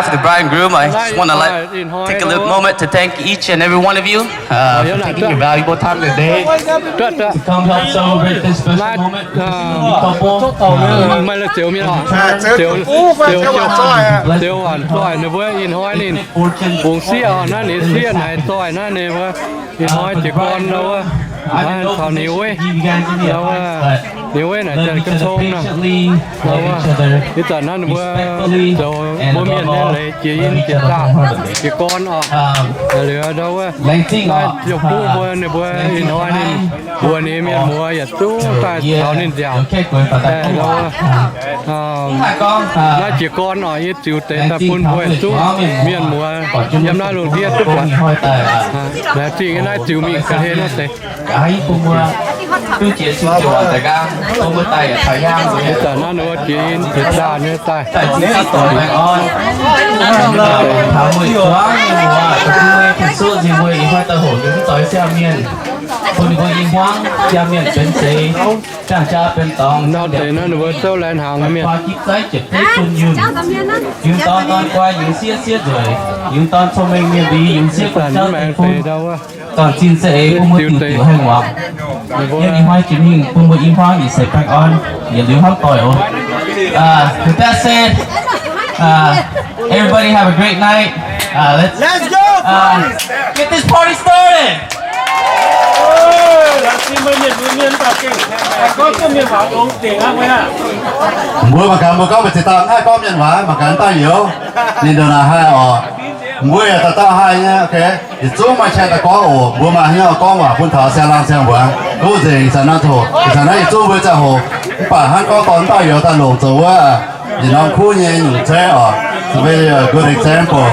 behalf of the bride and groom, I just want to like take a little moment to thank each and every one of you uh, for taking your valuable time today to come help celebrate this special moment. Maaih la'zioux mienh oc, zioux, zioux, zioux, zioux waanc doic ninh mbuo ih hnoi ninh bungx sieqv oc, naaiv ninh sieqv naaic doic naaiv ninh mbuo ih hnoi jiez gorn wuov, taux ninh wuov, ninh wuov naaic janx ga'cong nor. Ih zanc naaiv ninh mbuo zoux mbuo mienh nyei leiz jiex in jiex zaah jiez gorn oc. Liuz ndau wuov, naaiv ziouc buv mbuo ninh mbuo ih hnoi ninh mbuo nyei mienh muoz yietc zungv daaih taux ninh nziaauc. Naaiv jiez gorn oc, yie ziux deix daaih bun mbuo yietc zungv mienh muoz yiem naaiv lungh ndiev duqv buatc. Laengz zingh yiem naaiv ziux mingh ga'hlen naaiv deix. Ih zanc naaiv ninh mbuo jiex in jiex zaah nyei daaih. Nor deix naaiv ninh mbuo zouv laih hnaangx mienh. Yungz dorn dorn guai, yungz sieqv sieqv nzueic, yungz dorn cong-mengh mienh mbiz, yungz sieqv guanh jauv deix kungv, dorn-zinh se eix bun mbuo diuc diuc haengh wangc. Yiem ih hnoi jiex mingh bun mbuo i hmuangv yietc seix baengh orn, yietc liuz hnamv doic oc. With that said, uh, everybody have a great night. Uh, let's, uh, get this party started. Mbuo mangc gaax, mbuo gorngv mbuo ziex dauh mv haih gorngv mienh waac, mangc gaax dauh youz, ninh ndongc naaic haih oc. Mbuo yaac dauh dauh haih nyei, ok. Yietc zungv maaih qai daaih gorngv oc. Mbuo maaih hnyouv gorngv waac bun taux siang-laangh siang-mbuangz duqv nzengc. Ih zanc naaiv taux, ih zanc naaiv yietc zungv mbuo ziangh hoc mv baac hnangv gorngv dorh mv dauh youz daaih longc zoux wuov yietc norm kuv nyei nyungc zeiv oc. Very good example.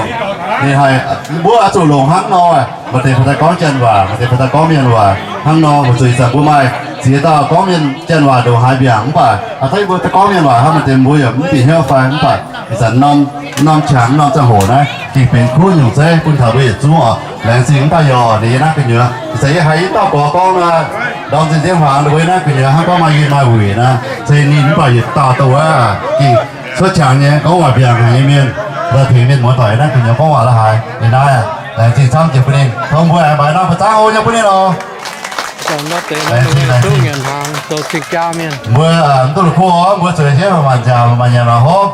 Ninh haih, mbuo oix zuqc longc hnangv nor, maaih deix fai daaih gorngv janx waac, maaih deix fai daaih gorngv mienh waac. Hnangv nor, weic zuqc ih zanc mbuo maaih ziex dauh gorngv mienh janx waac ndongc haaix mbiaangc mv baac hnangv mbuo gorngv mienh waac hnangv, maaih deix mbuo yaac mv bieqc hnyouv fai mv baac ih zanc norm, norm qangx norm ziangh hoc naaiv gengh benx kuv nyungc zeiv bun taux mbuo yietc zungv oc. Laengz zingh mv dauh youz ninh yiem naaiv gu'nyuoz. Ih zanc yie haiz i dauh gorx gorngv nor, ndorm nzin jienv hmuangx ninh mbuo yiem naaiv gu'nyuoz hnangv gorngv maaih yinh maaih wuic nor, se ninh mv baac yietc dauh dongh wuov gengh cuotv qangx nyei gorngv waac mbiaangc haic nyei mienh, daaih tengx mienh muoz-doic yiem naaiv gu'nyuoz gorngv waac la'haaix. Ninh naaiv laengz zingh camv jiex bun ninh, tov mbuo aengx mbaaix norm buoz zaangv hlo nyei bun ninh oc. Mbuo mv duqv la'kuqv oc, mbuo zueiz jienv maanc nziaauc maanc nyanc maanc hopv.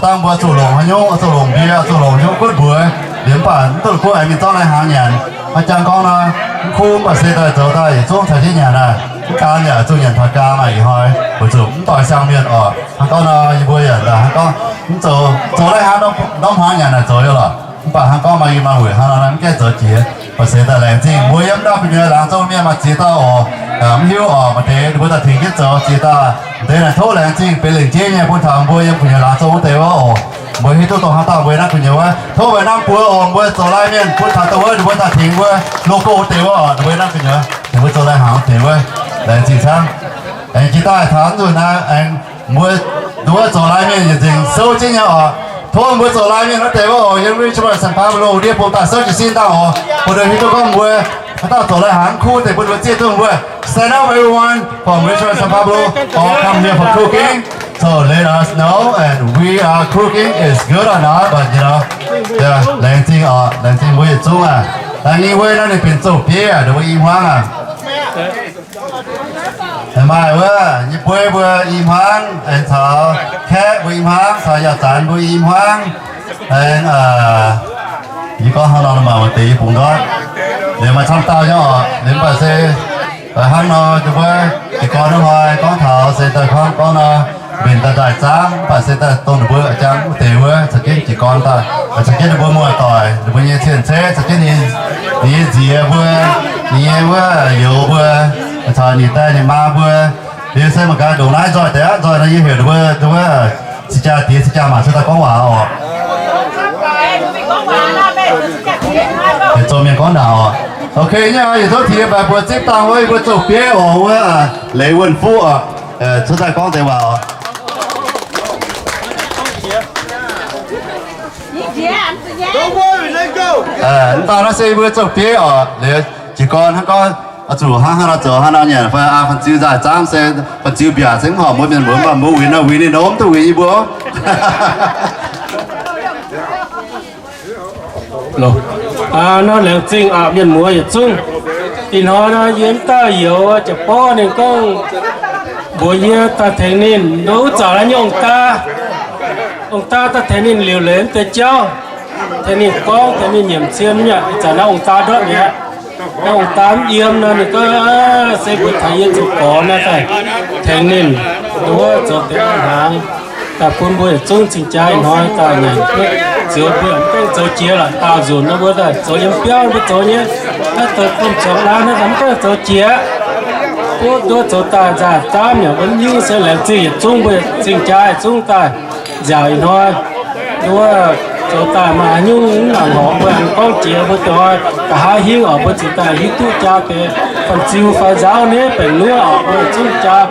Dangh mbuo zuqc longc haaix nyungc, zuqc longc mbie, zuqc longc haaix nyungc gunv mbuox liuz mv baac mv duqv la'kuqv aengx mingh zorqv lai-hnaangx nyanc. Hnangv jang gorngv nor, mv kuv mv baac se daaih zoux daaih yietc zungv caux jienv nyanc aqv. Mv gaam yaac zuqc nyanc taux gaam aqv. Ih hnoi weic zuqc mv doix siang mienh oc. Hnangv gorngv nor, yie mbuo yaac hnangv gorngv mv zoux, zoux lai-hnaangx norm hmuangx nyanc naaic zoux yie lorqc. Mv baac hnangv gorngv maaih yinh maaih wuic hnangv nor, mv gaengh zoux jiex. Baac se daaih laengz zingh mbuo yiem naaiv gu'nyuoz laangz zouv mienh maaih ziex dauh oc, mv hiuv oc, maaih deix ninh mbuo daaih tengx jienv zoux ziex dauh. Deix naaic tov laengz zingh benx lengc jeiv nyei bun taux mbuo yiem gu'nyuoz laangz zouv wuov deix wuov oc. Mbuo hiuv duqv dongh haaix dauh mbuo yiem naaiv gu'nyuoz wuov, tov mbuo hnamv buo oc, mbuo zoux lai mienh bun taux dongh wuov ninh mbuo daaih tengx mbuo logo wuov deix wuov oc, ninh mbuo yiem naaiv gu'nyuoz tengx mbuo zoux lai-hnaangx wuov deix wuov. Laengz zingh camv. Aengx jiex daaih taux nzunc naaiv aengx mbuo nduov zoux lai mienh yietc nzengc souv jienv nyei oc. Tov mbuo zoux lai mienh wuov deix wuov oc, yiem Richmond, San Pablo ndiev bung daaih souv jiez sin daaih oc. Bun nduov hiuv duqv gorngv mbuo haaix dauh zoux lai-hnaangx kuv deix bun mbuo zieqv duqv mbuo. Stand up, everyone, from Richmond, San Pablo, all come here for cooking. So let us know and we are cooking is good or not, but you know, yeah, laengz zingh oc, laengz zingh mbuo yietc zungv aqv. Dangh nyei wuov naaiv ninh benx zouv bieiv aqv, ninh mbuo i hmuangv aqv. Maaih wuov nyei bueiv mbuo i hmuangv, aengx caux Kaeqv mbuo i hmuangv, caux Yauh Zanx mbuo i hmuangv. Aengx, yie gorngv hnangv nor maaih wuov deix yie bungx ndortv. Liuz maaih camv dauh nyei oc, liuz mv baac se hnangv nor, mbuo jiez gorn hnoi gorngv taux se daaih gorngv, gorngv nor, mbenc daaih ndaaih zaangv, mv baac se daaih dongh ninh mbuo jangx wuov deix wuov caux jienv jiez gorn daaih, caux jienv ninh mbuo muoz-doic, ninh mbuo nyei cien-ceqv, caux jienv ninh, ninh nyei nziex mbuo, ninh nyei wuov youz mbuo, caux ninh daaih ninh maa mbuo. Liuz se mangc gaax ndongc naaiv nzoih deix aqv, nzoih nor yie heuc ninh mbuo, ninh mbuo cing-jaa diex cing-jaa maac cuotv daaih gorngv waac oc. Zoux mienh gorngv naaic oc. Ok, nyei yietc zungv tengx yie mbaix mbuo zipv dangh wuov, yie mbuo zouv bieiv oc, wuov Leiz Wuonh Fuqv oc, cuotv daaih gorngv deix waac oc. Mv baac naaiv se yie mbuo zouv bieiv oc. Liuz jiez gorn hnangv gorngv oix zuqc hnangv haaix nor zoux hnangv nor nyanc fai aa, fun-ziu nzaaih zaamv se fun-ziu mbiaauc se mv horpc mbuo mienh muoz, mv baac mbuo uix nor uix ninh nor mv duqv uix yie mbuo. Loh, aa, nor laengz zingh aqv, mienh muoz yietc zungv. Ih hnoi nor yie m'dauh youz Jiex Borv ninh gorngv mbuox yie daaih tengx ninh, nduov zanc naaiv nyei ong-daa, ong-daa daaih tengx ninh liuc leiz mv deix jauv, tengx ninh gorngv, tengx ninh nyiemc cien mi'aqv. Ih zanc naaiv ong-daa ndortv mi'aqv. Naaiv ong-daa mv yiem nor, ninh gorngv se mbuo taux yie zoux gorx naaiv daaih tengx ninh, nduov zoux deix hnaangx. Daaih bun mbuo yietc zungv cing-jaa ih hnoi daaih ngaengc duqv, zoux mbuo mv gaengh zoux jiex lorqc, daauh nzunc nor mbuo daaih zoux yiem biauv mbuo zoux nyei, naaiv zoux domh zuangx laanh naaiv mv gaengh zoux jiex. Duqv nduov zoux daaih nzaaih zaamv yaac mbuo mv hiuv, se laengz zingh yietc zungv mbuo cing-jaa yietc zungv daaih nziaauc ih hnoi. Nduov zoux daaih maaih haaix nyungc mv nangc horpc mbuo aengx gorngv jiex mbuo dongh hnoi nqa'haav hingv oc, mbuo cingx daaih hiuv duqv jaa deix fanh-ziu fai nzaauv nyei benx nuov oc, mbuo yietc zungv jaa.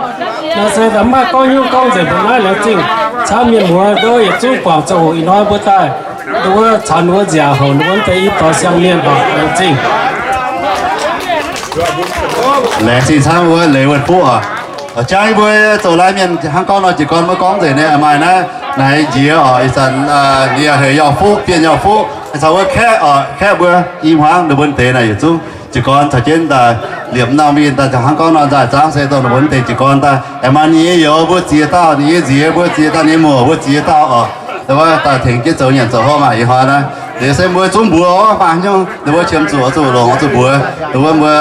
Nor se daaih mv maaih gorngv hnyouv gorngv nzengc mbuo naaiv laengz zingh camv mienh muoz nduov yietc zungv guangc zoux hoc ih hnoi mbuo daaih nduov caux ninh mbuo nziaauc hoc ninh mbuo deix i doix siang mienh oc, laengz zingh. Laengz zingh camv wuov leiz wuov fuqv oc. Jangv yie mbuo zoux laai mienh hnangv gorngv nor jiez gorn mbuo gorngv nzengc nyei maaih naaiv naaic njiec oc. Ih zanc ninh heuc Yauh Fuqv, Bienh Yauh Fuqv, caux wuov Kaeqv oc, Kaeqv mbuo i hmuangv ninh mbuo deix naaic yietc zungv jiez gorn caux jienv daaih liepc norm mingh daaih hnangv gorngv nor nzaaih zaangv se dongh ninh mbuo deix jiez gorn daaih aengx maaih ninh nyei youz mbuo ziex dauh, ninh nyei nziez mbuo ziex dauh, ninh nyei muoc mbuo ziex dauh oc. Dongh wuov daaih tengx jienv zoux nyanc zoux hopv maah ih hnoi naaiv. Liuz se mbuo zungv mbuox oc, maaih haaix nyungc ninh mbuo qiemx zuqc oix zuqc longc oix zuqc mbuox, dongh wuov mbuo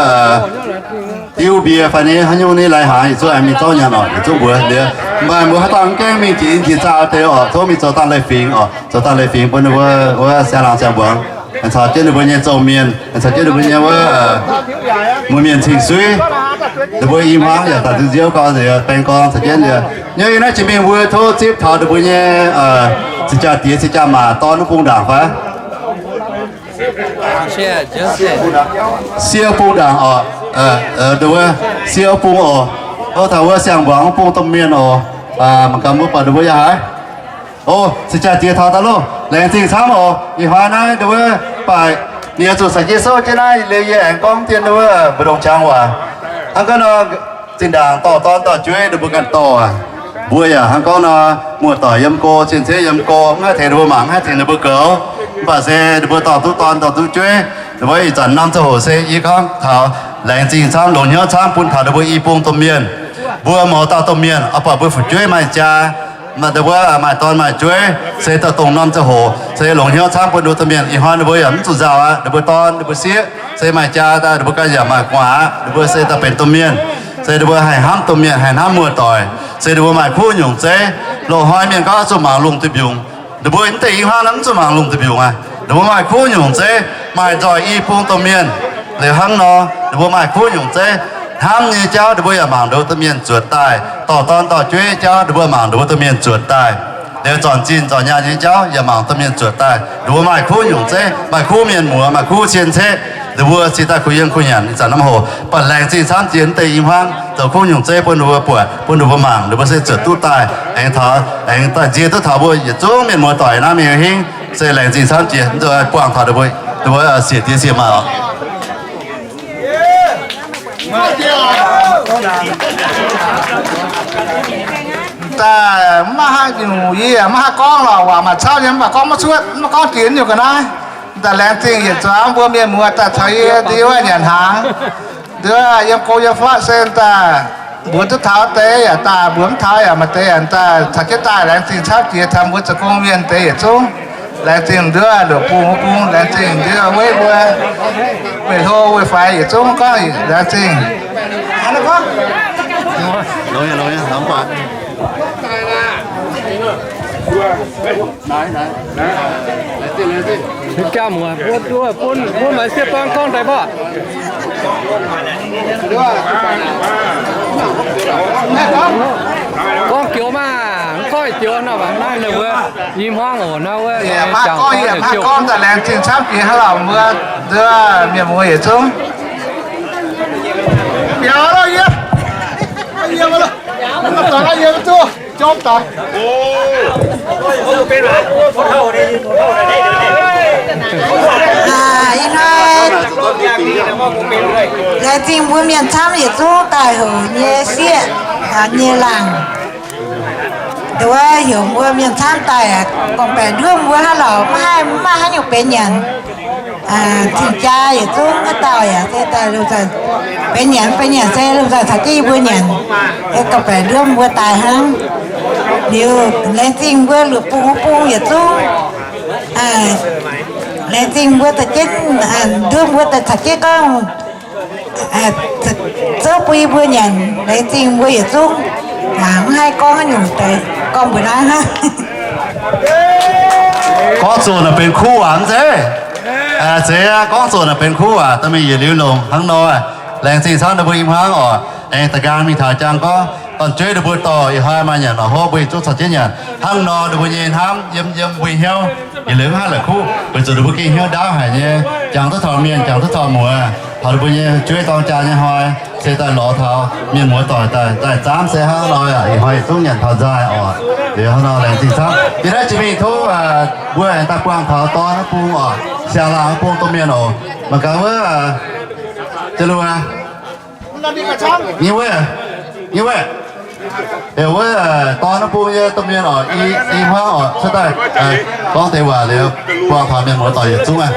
diuv mbie fai nyei haaix nyungc nyei lai-hnaangx yietc zungv aengx mingh zorqv nyanc oc, yietc zungv mbuox. Liuz maaih mbuo haaix dauh mv gaengh mingh jiex in jiex zaah deix oc, tov mingh zoux dangh leiz-fingx oc, zoux dangh leiz-fingx bun ninh mbuo wuov siang-laangc siang-mbuangz, caux jienv ninh mbuo nyei zouv-mienh, caux jienv ninh mbuo nyei wuov muoz-mienh cing-suiv. Ninh mbuo i hmuangv yaac daaih nziouv gorn, baeng gorn caux jienv liuz, nyei naaiv jiex mingh mbuo tov zipv taux ninh mbuo nyei cing-jaa diex cing-jaa maac dorn wuov bung ndaangc fai sie bung ndaangc oc, wuov sie bung oc. Taux wuov siang-mbuangz wuov bung domh mienh oc. Mangc gaax mbuo buatc ninh mbuo yaac haiz. O, cing-jaa diex taux daaih loh, laengz zingh camv oc. Ih hnoi naaiv wuov baac ninh oix zuqc caux jienv souv jienv naaiv liuz yie aengx gorngv dien wuov mbu'ndongx qangx waac. Hnangv gorngv nor, zinh ndaangc dorh dorn dorh jueiv ninh mbuo ganh dorh aqv. Mbuo yaac hnangv gorngv nor, muoz-doic yiem go, cien-ceqv yiem go, mv haih tengx ninh mbuo mangc, mv haih tengx ninh mbuo goux. Mv baac se ninh mbuo dorh duqv dorn dorh duqv jueiv, ninh mbuo ih zanc norm ziangh hoc se yie gorngv taux laengz zingh camv, longc hnyouv camv bun taux ninh mbuo i bung domh mienh. Mbuo mouz dauh domh mienh oix buatc mbuo fu'jueiv maaih jaa, maaih, ninh mbuo maaih dorn maaih jueiv, se daaih dongh norm ziangh hoc se longc hnyouv camv bun ninh mbuo domh mienh. Ih hnoi ninh mbuo yaac mv zuqc nzauh aqv, ninh mbuo dorn ninh mbuo sieqv se maaih jaa daaih, ninh mbuo ganh yaac maaih gu'nguaaz aqv, ninh mbuo se daaih benx domh mienh, se ninh mbuo haih hnamv domh mienh, haih hnamv muoz-doic, se ninh mbuo maaih kuv nyungc zeiv. Loz-hnoi mienh gorngv zuqc mangc lungh duih mbiungc, ninh mbuo mv deix i hmuangv naaiv mv zuqc mangc lungh duih mbiungc aqv. Ninh mbuo maaih kuv nyungc zeiv, maaih nzoih i bung domh mienh. Liuz hnangv nor, ninh mbuo maaih kuv nyungc zeiv, hnamv nyei jauv ninh mbuo yaac mangc ninh mbuo domh mienh zuotc daaih, dorh dorn dorh jueiv jauv ninh mbuo mangc ninh mbuo domh mienh zuotc daaih. Liuz zornc zinh zornc nyaanh nyei jauv yaac mangc domh mienh zuotc daaih. Ninh mbuo maaih kuv nyungc zeiv, maaih kuv mienh muoz, maaih kuv cien-ceqv, ninh mbuo cingx daaih kuh yiem kuh nyanc ih zanc norm hoc. Baac laengz zingh camv jiex mv deix i hmuangv zoux kuv nyungc zeiv bun ninh mbuo buatc, bun ninh mbuo mangc, ninh mbuo se zuotc duqv daaih, aengx taux, aengx daaih nzie duqv taux mbuo yietc zungv mienh muoz-doic naaiv mingh hingv. Se laengz zingh camv jiex, mv zuqc buangh taux ninh mbuo, ninh mbuo sieqv diex sieqv maac oc. Daaih mv maaih haaix nyungc, yie mv maaih haaix gorngv lorqc, waac maaih cauv nyei, mv baac gorngv maiv cuotv, mv gorngv diex nyungc ga'naaiv. Daaih laengz zingh yietc zungv mbuo mienh muoz daaih caux yie ndiev wuov nyanc hnaangx. Nduov yiem go yiem faatv se daaih mbuox duqv taux deix yaac daaih, mbuox mv taux yaac maaih deix yaac daaih caux jienv daaih. Laengz zingh camv jiex taux mbuo zoux gong mienh deix yietc zungv. Laengz zingh nduov ndoqc bung wuov bung, laengz zingh nduov weiv mbuo, weic hlo weic faix yietc zungv gorngv laengz zingh. Jaa muoc, mbuo, mbuo, mbuo maaih sieqv dorn gorngv daaih mbuo. Gorngv joux maah, mv gorngv joux nor, naaiv ninh mbuo i hmuangv oc, naaiv wuov, mv gorngv, gorngv daaih laengz zingh camv jiex hnangv lorqc mbuo, nduov mienh muoz yietc zungv. Biaux lorqc yie, yie, yie duqv. Ih hnoi laengz zingh mbuo mienh camv yietc zungv daaih heuc nyei sieqv, nyei laangc. Nduov heuc mbuo mienh camv daaih, gorngv-baeqc nduov mbuo hnangv lorqc, maiv haih, maiv maaih haaix nyungc benx nyanc. Cing-jaa yietc zungv wuov dauh yaac se daaih lomh nzoih benx nyanc, benx nyanc se lomh nzoih caux jienv yie mbuo nyanc, gauh baeqc nduov mbuo daaih hnangv. Liuz laengz zingh mbuo lungh bung wuov bung yietc zungv. Laengz zingh mbuo daaih jienv, nduov mbuo daaih caux jienv gorngv zouv bun yie mbuo nyanc. Laengz zingh mbuo yietc zungv. Mangc mv haih gorngv haaix nyungc deix, gorngv mbuox naaiv hnangv. Gorngv zoqc naaic benx kuv waac mv zeiz? Zeiz aqv, gorngv zoqc naaic benx kuv waac, dorh mingh yietc liuz longc hnangv nor. Laengz zingh camv ninh mbuo i hmuangv oc. Aengx da'nqaang mingh taux jangx gorngv dorn-jueiv ninh mbuo dorh ih hnoi maaih nyanc la'hov, mbuo yietc zungv caux jienv nyanc hnangv nor, ninh mbuo nyei hnamv yiem yiem mbuo hnyouv yietc liuz mv haih la'kuqv, weic zuqc ninh mbuo gengh hnyouv ndaauv haic nyei. Jangx duqv taux mienh, jangx duqv taux muoz, taux ninh mbuo nyei jueiv dorng jaa nyei hnoi, se daaih lorz taux mienh muoz doic daaih, daaih zaamv se hnangv nor, ih hnoi yietc zungv nyanc taux nzaaih oc. Liuz hnangv nor laengz zingh camv. Yie naaiv jiex mingh tov mbuo aengx daaih buangh taux dorn wuov bung oc, siang laangh wuov bung domh mienh oc. Mangc gaax wuov, jiex lungh aqv. Nyei wuov, nyei wuov, heuc wuov dorn wuov bung nyei domh mienh oc, i hmuangv oc, cuotv daaih gorngv deix waac liuz, buangh taux mienh muoz doic yietc zungv aqv.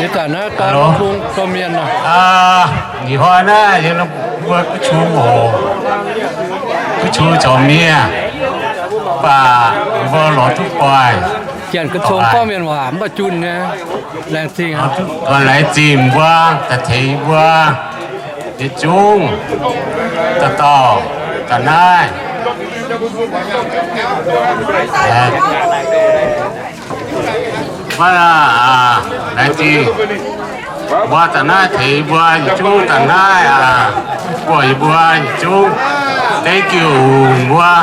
Ih zanc naaiv dorn wuov bung domh mienh oc. Ih hnoi naaiv yie mbuo kuv qu oc, kuv qu zoux miev, mv baac yie mbuo lorz duqv guaih. Janx ga'cong gorngv mienh waac mv baac junh nyei. Laengz zingh, laengz zingh mbuo daaih tengx mbuo yietc zungv dauh dauh ga'naaiv. Maiv, laengz zingh mbuo daaih naaiv tengx mbuo yietc zungv daaih naaiv, buoz yie mbuo yietc zungv, thank you mbuo.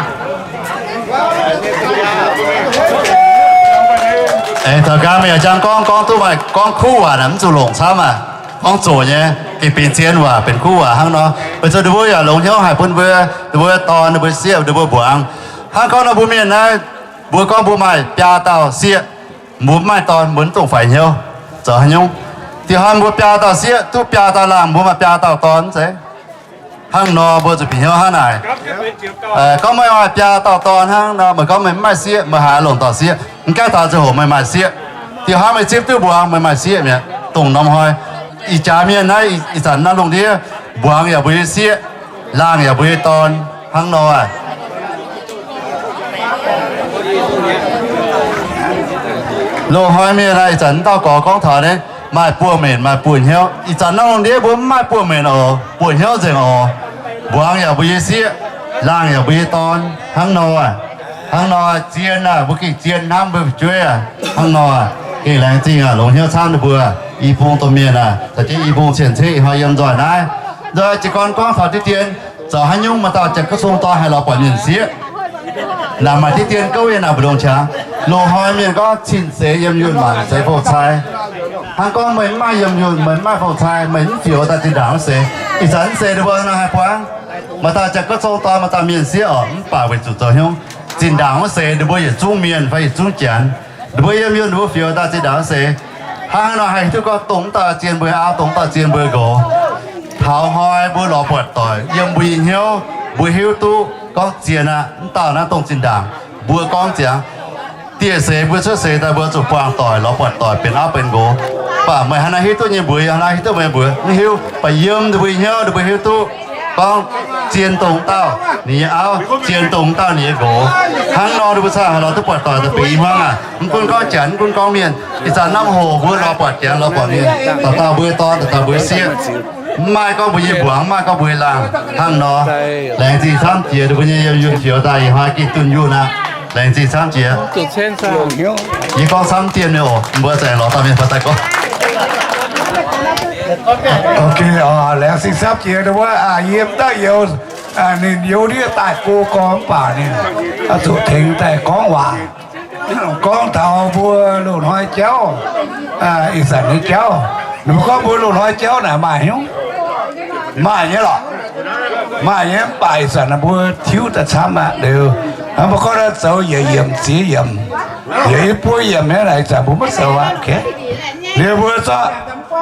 Aengx taux gau meih yaac jangx gorngv, gorngv duqv maaih gorngv kuv waac naaic mv zuqc longc camv aqv. Gorngv zoqc nyei, gengh benx zien waac, benx kuv waac hnangv nor. Weic zuqc ninh mbuo yaac longx hnyouv haic bun mbuo, ninh mbuo dorn, ninh mbuo sieqv, ninh mbuo mbuangz. Hnangv gorngv nor mbuo mienh naaiv, mbuo gorngv mbuo maaih biaa dauh sieqv, mbuo mv maaih dorn, mbuo mv dungx faix hnyouv. Zoux haaix nyungc? Dieh hnoi mbuo biaa dauh sieqv duqv biaa dauh laangh, mbuo maaih biaa dauh dorn mv zeiz? Hnangv nor mbuo zuqc bieqc hnyouv hnangv naaic. Gorngv meih maaih biaa dauh dorn hnangv nor, meih gorngv meih mv maaih sieqv, meih haiz longc dorh sieqv, mv gaengh taux ziangh hoc meih maaih sieqv. Dieh hnoi meih zipv duqv mbuangz, meih maaih sieqv mi'aqv, dongh norm hnoi. Ih jaax mienh naaiv, ih zanc naaiv lungh ndiev mbuangz yaac mbuo nyei sieqv, laangh yaac mbuo nyei dorn hnangv nor aqv. Loz-hnoi mienh naaiv, ih zanc dauh gorx gorngv taux naaiv, maaih buoz-menc maaih buoz-hnyouv. Ih zanc naaiv lungh ndiev mbuo mv maaih buoz-menc oc, buoz-hnyouv nzengc oc. Mbuangz yaac mbuo nyei sieqv, laangh yaac mbuo nyei dorn hnangv nor aqv. Hnangv nor zien aqv, mbuo gengh zien hnamv mbuo fu'jueiv aqv. Hnangv nor aqv, gengh laengz zingh aqv, longx hnyouv camv ninh mbuo i bung domh mienh aqv, caux jienv i bung cien-ceqv ih hnoi yiem nzoih naaiv. Nzoih jiez gorn gorngv taux diqv dien, zoux haaix nyungc maaih dauh jatv gouv cong dorn haih lorz buatc mienh sieqv. Naaic maaih diqv dien gouv yiem naaic mbu'ndongx qangx. Loz-hnoi mienh gorngv cing-seix yiem yunh mangc seix fouv-cai. Hnangv gorngv meih mv maaih yiem yunh, meih mv maaih fouv-cai, meih mv fioux daaih zinh ndaangc wuov seix. Ih zanc mv seix ninh mbuo nor haih buangv. Maaih dauh jatv gouv cong dorn, maaih dauh mienh sieqv oc, mv baac weic zuqc zoux hnyouv zinh ndaangc wuov seix ninh mbuo yietc zungv mienh fai yietc zungv janx, ninh mbuo yiem yunh ninh mbuo fioux daaih zinh ndaangc wuov seix. Hnangv nor haih hiuv duqv gorngv dongh mv dauh zien mbuo auv, dongh mv dauh zien mbuo nqox. Taux hnoi mbuo lorz buatc doic yiem mbuo nyei hnyouv, mbuo hiuv duqv gorngv zien aqv, mv dauh naaiv dongh zinh ndaangc. Mbuo gorngv ziangx dieh seix mbuo cuotv seix daaih mbuo zuqc buangh doic, lorz buatc doic benx auv benx nqox. Mv baac meih hnangv naaiv hiuv duqv nyei mbuox, yie hnangv naaiv hiuv duqv meih mbuox, mv hiuv. Mv baac yiem ninh mbuo nyei hnyouv ninh mbuo hiuv duqv gorngv zien dongh dauh ninh nyei auv, zien dongh dauh ninh nyei nqox. Hnangv nor ninh mbuo cingx haih lorz duqv buatc doic daaih benx i hmuangv aqv. Mv gunv gorngv janx, mv gunv gorngv mienh, ih zanc naaiv hoc mbuo lorz buatc janx lorz buatc mienh, dauh dauh mbuo nyei dorn, dauh dauh mbuo nyei sieqv. Mv maaih gorngv mbuo nyei mbuangz, mv maaih gorngv mbuo nyei laangh. Hnangv nor, laengz zingh camv jiex ninh mbuo nyei yiem yunh fioux daaih ih hnoi gengh dunh yunh aqv. Laengz zingh camv jiex. Yie gorngv camv dien nyei oc, mbuo zengc lorz dauh mienh baac daaih gorngv. Ok, laengz zingh camv jiex ninh mbuo yiem daaih youz, ninh youz ndiev daaih go gorngv mv baac ninh zuqc tengx daaih gorngv waac. Gorngv taux mbuo loz-hnoi jauv, ih zanc nyei jauv, ninh mbuo gorngv mbuo loz-hnoi jauv naaic maaih hnyouv, maaih nyei lorqc, maaih nyei. Mv baac ih zanc mbuo tiuv daaih camv aqv liuz, mbuo gorngv zoux yietc yiemc ziex yiemc, yietc i buo yiemc nyei naaic, ih zanc mbuo maiv zoux aqv. Liuz mbuo zorqv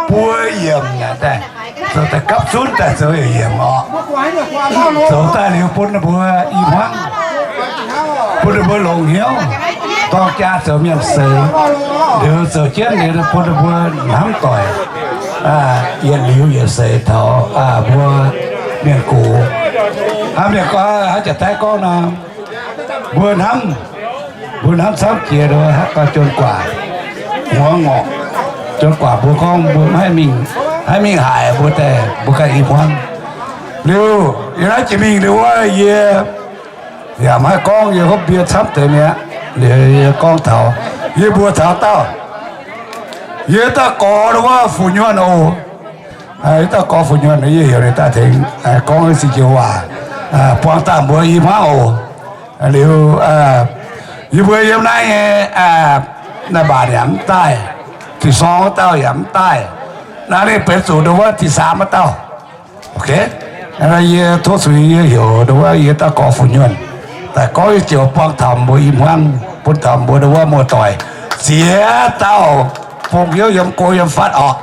buo yiemc daaih, zoux daaih gapv zunv daaih zoux yiemc oc. Zoux daaih liuz bun ninh mbuo i hmuangv, bun ninh mbuo longx hnyouv, dorng jaa zoux mienh seix. Liuz zoux jienv liuz bun ninh mbuo hnamv doic, yietc liuz yietc seix taux mbuo mienh gox. Hnamv mienh gorngv, hnamv jaax daaih gorngv nor, mbuo hnamv, mbuo hnamv camv jiex nduov haaix dauh juonh guaax, muoz ngorc, juonh guaax mbuo gorngv mbuo maiv haih mingh, maiv haih mingh haaix, mbuo daaih mbuo ganh i hmuangv. Liuz yie naaiv jiex mingh liuz wuov yie yaac maiv haih gorngv yie hopv mbie camv deix mi'aqv. Liuz yie gorngv taux yie mbuox taux dauh, yie dauh gorx wuov fu-nyuonh oc. Yie dauh gorx fu-nyuonh yie heuc ninh daaih tengx gorngv zingh joux waac, buang daaih mbuo i hmuangv oc. Liuz yie mbuo yiem naaiv nyei naaiv mbaanc yaac mv daaih, diuh sorng wuov dauh yaac mv daaih. Naaiv ninh benx zuqc nduov wuov diuh saam wuov dauh. Yie tov zuiz yie heuc nduov wuov yie dauh gorx fu-nyuonh daaih gorngv zingh joux buang taux mbuo i hmuangv, bun taux mbuo nduov wuov muoz-doic ziex dauh bungx hnyouv yiem go yiem fatv oc.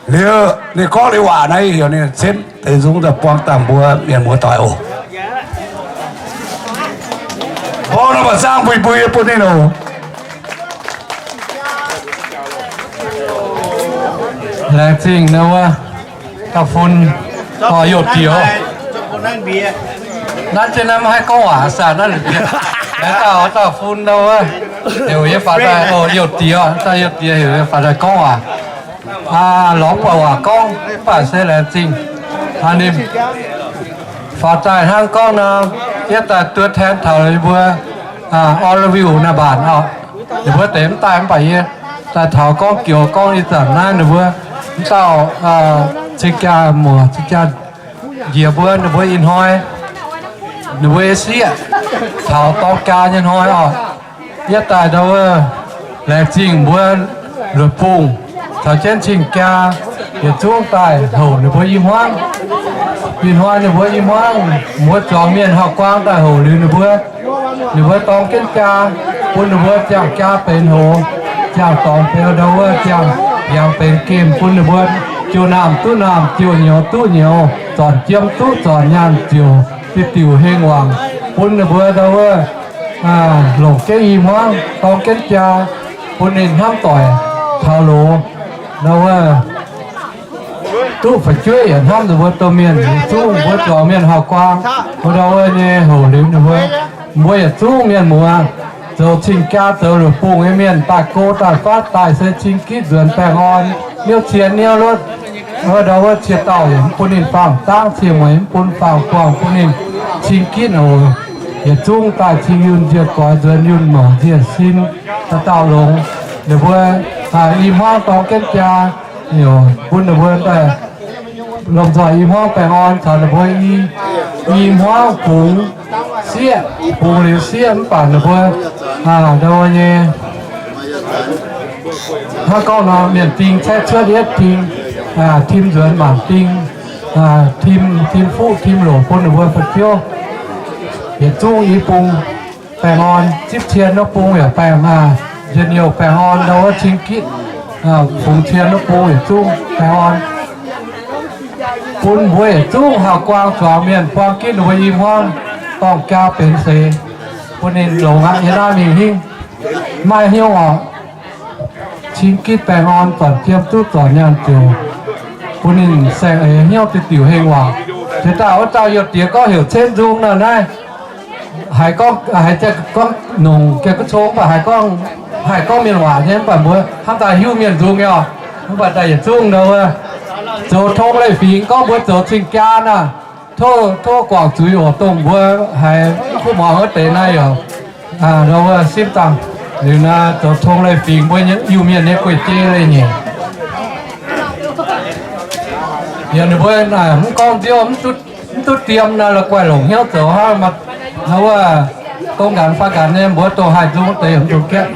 Liuz ninh gorngv liuz waac naaiv, yie heuc ninh cenv deix nzung daaih buang daaih mbuo mienh muoz-doic oc. Borngv nor, mba'zangv mbui mbui bun ninh oc. Laengz zingh nor wuov, dauh fun, youh diex. Naaiv jienv naaiv maiv haih gorngv waac, aa, naaiv laengz dauh, dauh fun nor wuov, heuc yie faaux daaih, youh diex, dauh youh diex heuc yie faaux daaih gorngv waac. Lorz buatc waac gorngv mv baac se laengz zingh ninh faaux daaih hnangv gorngv nor, yie daaih ตัวแทน taux yie mbuo Oroville naaiv mbaanc oc. Ninh mbuo deix mv daaih mv baac yie daaih taux gorngv joux gorngv ih zanc naaiv ninh mbuo mv dauh cing-jaa muoc, cing-jaa njiec mbuo, ninh mbuo ih hnoi, ninh mbuo sieqv taux dorng jaa nyei hnoi oc. Yie daaih ndau wuov laengz zingh mbuo Luoqc Bungh caux jienv cing-jaa yietc zungv daaih houc ninh mbuo i hmuangv. Ih hnoi ninh mbuo i hmuangv, mbuo zuangx mienh hauv-guaang daaih houc liuz ninh mbuo, ninh mbuo dorng jienv jaa, bun ninh mbuo ziangh jaa benx hoz, ziangh dorngx benx ndau wuov ziangh mbiaangx benx gemh, bun ninh mbuo jouh naamh duqv naamh, jouh nyouz duqv nyouz, zornc jiem duqv zornc nyaanh ziouc diuh diuh heng wangc, bun ninh mbuo ndau wuov longc jienv i hmuangv dorng jienv jaa, bun ninh hnamv doic taux loz, ndau wuov duqv fu'jueiv yaac hnamv ninh mbuo domh mienh, yietc zungv mbuo zuangx mienh hauh guaang, mbuo ndau wuov nyei houc liuz ninh mbuo, mbuo yietc zungv mienh muoz zoux cing-jaa zoux Luoqc Bungh nyei mienh daaih go daaih fatv daaih se cing gitv nzuonx baengh orn, niouv cie niouv lotv, ndau wuov cie dauh yaac mv bun ninh faang-dangv, cie mueiz mv bun faang-buangh, bun ninh cing gitv oc. Yietc zungv daaih cing yunh njiec goix, nzuonx yunh mouc njiec sin, dauh dauh longx. Ninh mbuo i hmuangv dorng jienv jaa, bun ninh mbuo daaih lomh nzoih i hmuangv baengh orn caux ninh mbuo i, i hmuangv bungx sieqv, bungx liuz sieqv mv baac ninh mbuo ndau nyei hnangv gorngv nor, mienh ding caeqv cuotv yietv ding, tim nzuonx mangc ding, tim, tim fuqv tim loc bun ninh mbuo fu'jueiv. Yietc zungv i bung baengh orn, zipv cien wuov bung yaac baengh, njien-youh baengh orn, ndau wuov cing gitv, fungx cien wuov bung yietc zungv baengh orn. Bun mbuo yietc zungv hauh guaang zuangx mienh buang gitv ninh mbuo i hmuangv dorng jaa benx seix, bun ninh longx aqv. Yie naaiv mingh hingv maaih hnyouv oc. Cing gitv baengh orn, zornc jiem duqv zornc nyaanh ziouc bun ninh saeng-eix hnyouv diuh diuc heng waac. Jiex daaih wuov dauh youh diex gorngv heuc Cenv Nzung nor naaiv. Haiz gorngv, haiz gorngv nongc Janx-Guoqv Cong mv baac haiz gorngv, haiz gorngv mienh waac nyei mv baac mbuo hnamv daaih hiuv mienh nzung nyei oc. Mv baac daaih yietc zungv nor wuov, zoux tong leiz-fingx gorngv mbuo zoux cing-jaa naaic, tov, tov guangc zuiz oc. Dongh mbuo haiz kuv muangx wuov deix naaiv yaac nor wuov simv dangh. Liuz naaiv zoux tong leiz-fingx mbuo Iu-Mienh nyei guei-jei leiz-nyeic. Yaac ninh mbuo naaic mv gorngv nziouv, mv duqv diem naaiv, la'guaih longc hnyouv zoux hnangv. Nor wuov, dongh nqanx fai nqanx nyei mbuo dongh haih nzung deix hmz dungx gaeqv.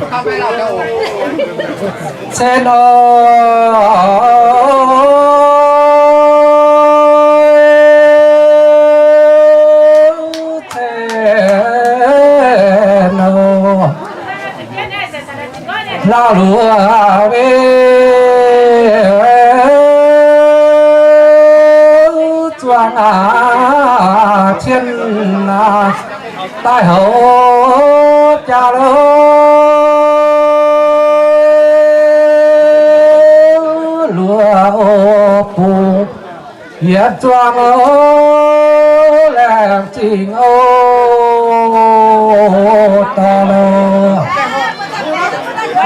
Cen o, cen o, la'luoqc mingh. cien daaih houc jaa lo luoqc o bungx yietc zuangx o laengz zingh o dorh lo.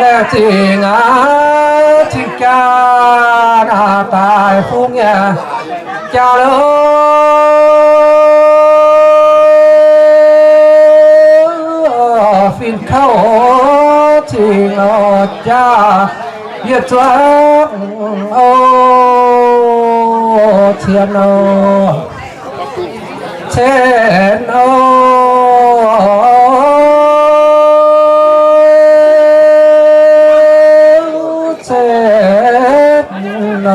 Laengz zingh aqv, cing jaa naaic daaih fungx nyei jaa lo. Fin-kauv cing o jaa yietc zuangx o cien o cien o cien o.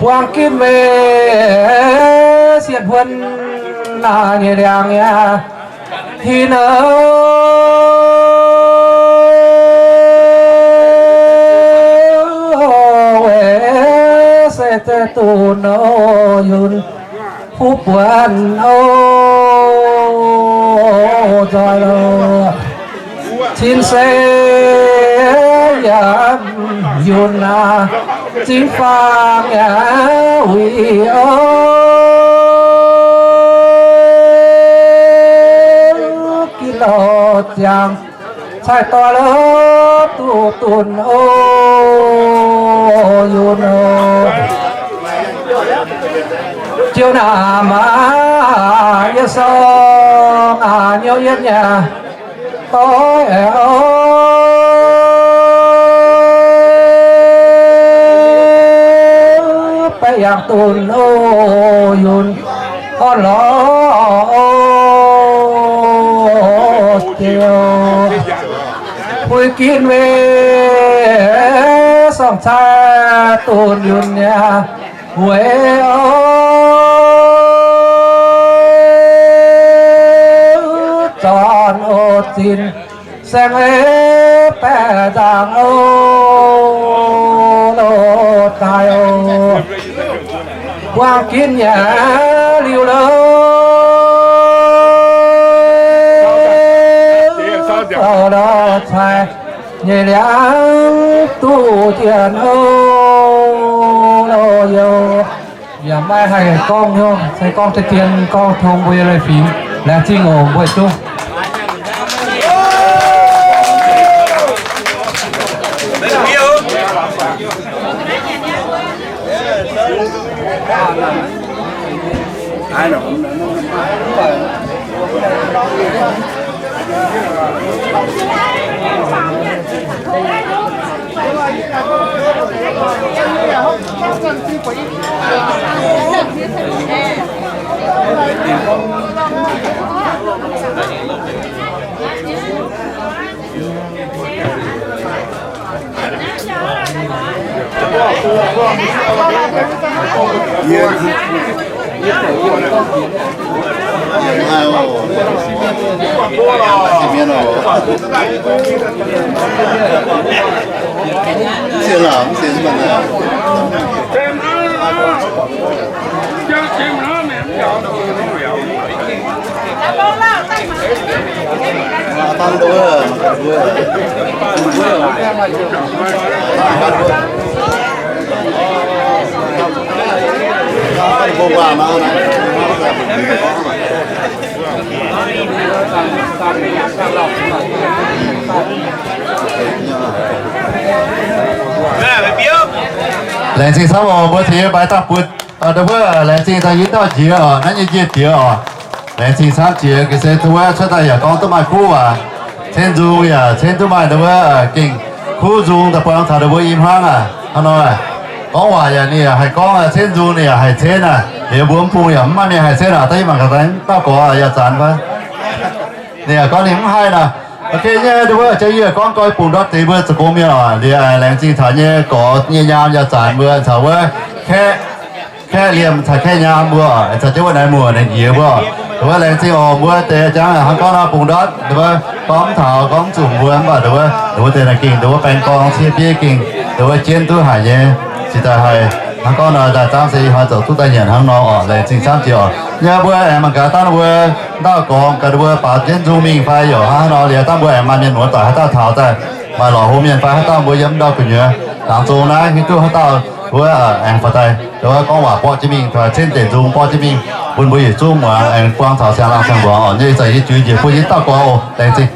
Buangh ginv weic sietc huon naaic nyei liangx nyei hin o. Weic se zeiv dunx o yunh fuqv buonc o nzoih lo. Cin se yaac yunh aac, zingv faang yaac uix o. Ginv lo ziangx cai doix lo duqv dunx o yunh o. Jiu naamh aac, yie sorng aac, nyouv yietv nyei doix o. Baeqc yangh dunx o yunh orn lorz o ziouc puix ginv weic sorng cai dunx yunh nyei weic o. Zornc o zinh saeng ei baeqc nzaangc o, lo daaih o. Buangh ginv nyei liuz lo, lo cai nyei liangx duqv jienh o, lo youh. Yaac maiv haih gorngv hnyouv, se gorngv deix dien gorngv tong mbuo nyei leiz-fingx. Laengz zingh oc mbuo yietc zungv. Laengz zingh camv oc, mbuo tengx yie mbaix daaih bun, aa, ndau wuov laengz zingh daaih yie dauh njiec oc, naaiv nyei njiec diex oc. Laengz zingh camv jiex, ga'sie tov wuov cuotv daaih yaac gorngv duqv maaih kuv waac, cen nzung yaac cen duqv maaih ndau wuov gengh kuv nzung daaih buangh taux ndau wuov i hmuangv aac. Hnangv nor, gorngv waac yaac ninh yaac haih gorngv, cen nzung ninh yaac haih cen aac. Liuz mbuo mv bung yaac mv maaih mienh haih cen aac, daaih yie mangc gaax daaih dauh gorx yaac zanc fai. Ninh yaac gorngv ninh mv haih nor. Ok nyei, ndau wuov jauv yie gorngv gorx bungx ndortv deix mbuo zoux gong mienh oc. Liuz laengz zingh taux nyei gorx nyei nyaam yaac zanc mbuo caux wuov kaeqv, kaeqv liemh caux kaeqv nyaam mbuo, caux jienv wuov naaiv muoc naaiv njiec mbuo. Ndau wuov laengz zingh oc, mbuo deix jangv hnangv gorngv nor bungx ndortv, ndau wuov gorngv mv taux gorngv mv zuqc mbuo mv baac ndau wuov, ndau wuov deix naaiv gengh ndau wuov baeng gorngv cie bieiv gengh ndau wuov jienv duqv haic nyei. Cingx daaih haih Hnangv gorngv nor, daaih zaamv se ih hnoi zoux duqv daaih nyanc hnangv nor orqc, laengz zingh camv jiex orqc. Nyei mbuo aengx mangc gaax dangh mbuo ndau-gorngv gaax mbuo baaux jienv nzung mingh fai yaac hnangv nor liuz, dangh mbuo aengx maaih mienh muoz doic haaix dauh taux daaih, maaih lorqc hlo mienh fai haaix dauh mbuo yiem ndau gu'nyuoz laangz zung naaiv hiuv duqv haaix dauh wuov aengx faaux daaih, wuov gorngv waac borqv jienv mingh, cin deic nzung borqv jienv mingh, bun mbuo yietc zungv muangx aengx buangh taux siang-laangh siang-mbuangz orqc. Nyei ih zanc yie juix njiec bun yie ndau-gorngv oc. Laengz zingh.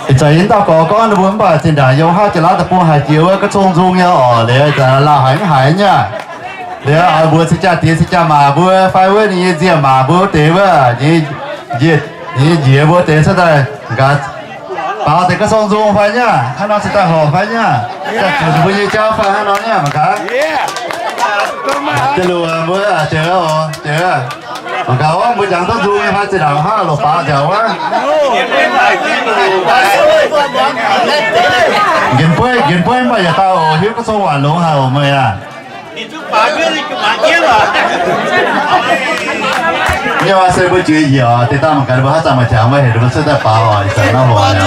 Ih zanc yie ndau-gorngv gorngv ninh mbuo mv baac zinh ndaangc yiem haav jiex laav deic-bung haiz jiex wuov ga'cong nzung nyei orqc. Liuz ih zanc lauh haiz mv haiz nyei aqv. Liuz mbuox cing jaa-diex cing jaa-maac mbuo fai wuov ninh nyei nziemc maac mbuo wuov deix wuov, ninh nyei njiec mbuo deix cuotv daaih gaax, baaux deix ga'cong nzung fai nyei aqv. Hnangv nor cingx daaih horpc fai nyei aqv. Daaih zuqc ninh mbuo nyei jauv fai hnangv nor nyei aqv mangc gaax. Deix luoqc mbuo jiex oc, jiex. Mangc gaax wuov mbuo jangx duqv nzung nyei fai zinh ndaangc hnangv loc baaux nziaauc wuov. Nqenx bueiv, nqenx bueiv mv baac yietc dauh oc, hiuv ga'cong waac longx haic oc meih aqv. Nyei waac se mbuo juix njiec oc, deix dangh mangc gaax ninh mbuo haaix zanc maaih jangx maiv hec, ninh mbuo cuotv daaih baaux oc. Ih zanc naaiv hoc aqv,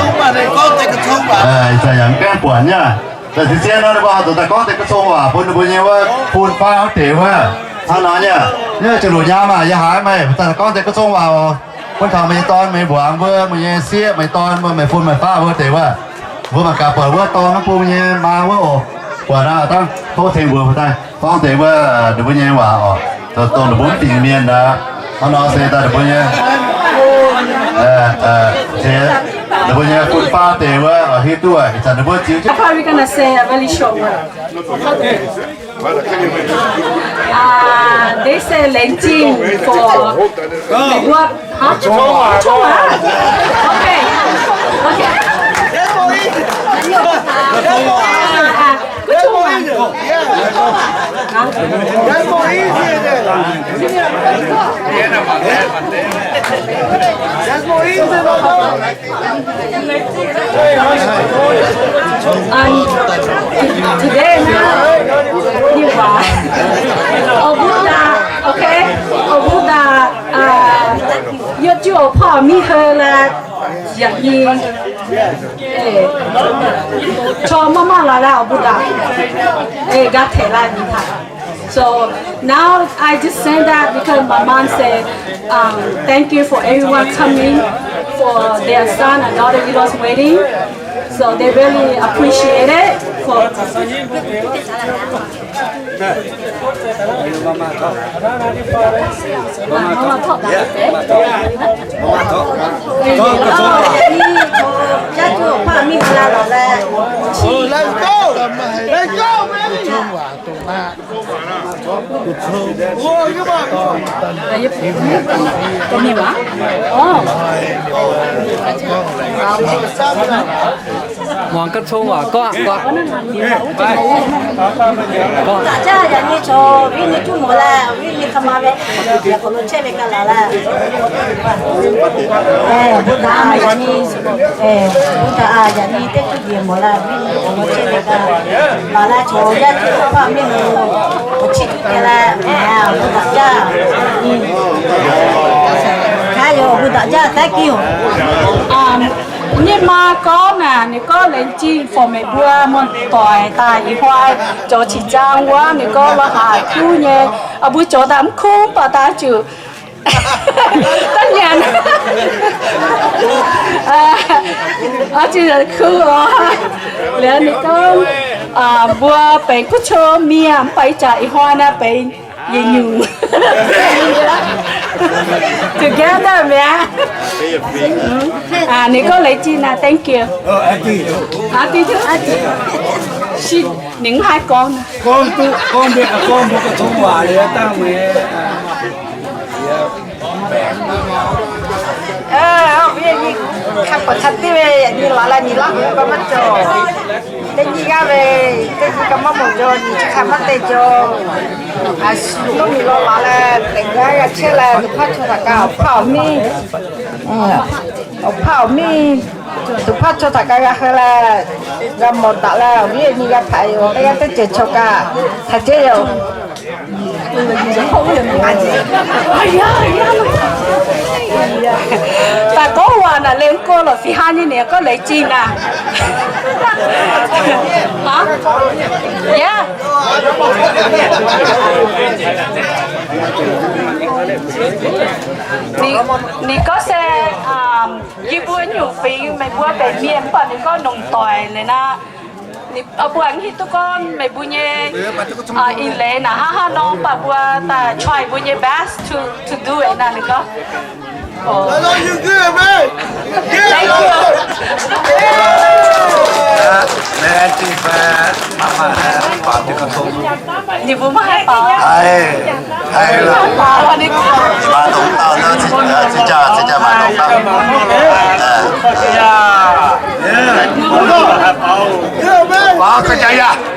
ih zanc yaac mv gaengh buatc nyei. Daaih zien-zien nor ninh mbuo haih zoux daaih gorngv deix ga'cong waac bun ninh mbuo nyei wuov fun-faqv wuov deix wuov. Hnangv nor nyei, nyei ziouc luqc nyaam aac, yie haiz meih daaih gorngv deix ga'cong waac oc. Bun taux meih nyei dorn meih mbuangz mbuo, meih nyei sieqv, meih dorn mbuo, meih fun meih faqv wuov deix wuov. Mbuo mangc gaax buatc wuov dorn mv bung nyei maa wuov oc. Buatc aqv, dangh tov tengx mbuox daaih gorngv deix wuov ninh mbuo nyei waac oc, zoux dongh ninh mbuo mv dingc mienh aqv. Hnangv nor se daaih ninh mbuo nyei, ninh mbuo nyei fun-faqv deix wuov hiuv duqv ih zanc ninh mbuo ziux jienv. Probably gonna say a very short word. Uh, they say 冷静 for what? Huh? Huh? Okay. Okay. Uh, uh, That's more easy. Huh? That's more easy than That's more easy than Um, today, you are. Obuda, okay? Obuda, uh, you do a part, me, her, like, yeah, yeah. Eh, cho mama la la, Obuda. Eh, got it, like, So now I just send that because my mom said, um, thank you for everyone coming for their son and daughter-in-law's wedding. So they really appreciate it. For Let's go! Let's go, baby! Muangx ga'cong waac gorngv, gorngv. Gorngv. Da'jaav yaac nyei coux, win nyei juv mouz laeh, win nyei ka'mav, yaac k'ox longx cietv mingh ganh laaix laeh. Mbuo daaih yaac nyei, mbuo daaih yaac nyei deix juv njiec mouz laeh, win nyei k'ox longx cietv mingh ganh laaix laeh, coux yaac juv faah mingh, mbuo ciqv juv deix laeh, mbuo da'jaav. Aa, youz mbuo da'jaav thank you. Ninh maa gorngv naaic, ninh gorngv laengz zingh for meih mbuo muoz-doic daaih ih hnoi zoux qiex zaang wuov, ninh gorngv la'haaix kuv nyei, mbuo zoux daaih mv kuv, mv baac daaih zuqc daaih nyanc. Zuqc kuv oc. Liuz ninh gorngv mbuo benx kuv cou mienh, mv baac ih zanc ih hnoi naaiv benx yietc nyungc. Together mi'aqv. Ninh gorngv laengz zingh naaic, thank you. Ninh mv haih gorngv. Gorngv duqv, gorngv mbuo, gorngv mbuo ga'cong waac liuz dangh meih. Kang buatc caa div, yaac nyei laaix laih nyei laaix gauh maiv zoux. Deix nyei nqaang meih, deix nyei gauh maiv mouc njoh, nyei caa kaaix maiv deix njoh. Aa, suv mingh lorz laaix laih, deix nqaang yaac cietv laih, nduqc paaiv caux taux gauh, auv-paav mingh. Auv-paav mingh. Duqv pav cou taux ga'naaiv ga'hlen laaih, ga'morc daaih laaih, mv nyei ga'paaic, ga'naaiv duqv jiex cou ga'hlen, taux jienv youh. Daaih gorngv waac naaic, lengh gorx lorqc, fih hnangv nyei ninh gorngv leiz zingh naaic. Ninh gorngv se yie mbuo nyungc fingx meih mbuo benx mienh, mv baac ninh gorngv longc doic leiz naaiv. Mbuo mv hiuv duqv gorngv meih mbuo nyei eix leiz naaic hnangv haaix nor, mv baac mbuo daaih try mbuo nyei best to to do it naaic, ninh gorngv. Ninh mbuo maiv haih baaux.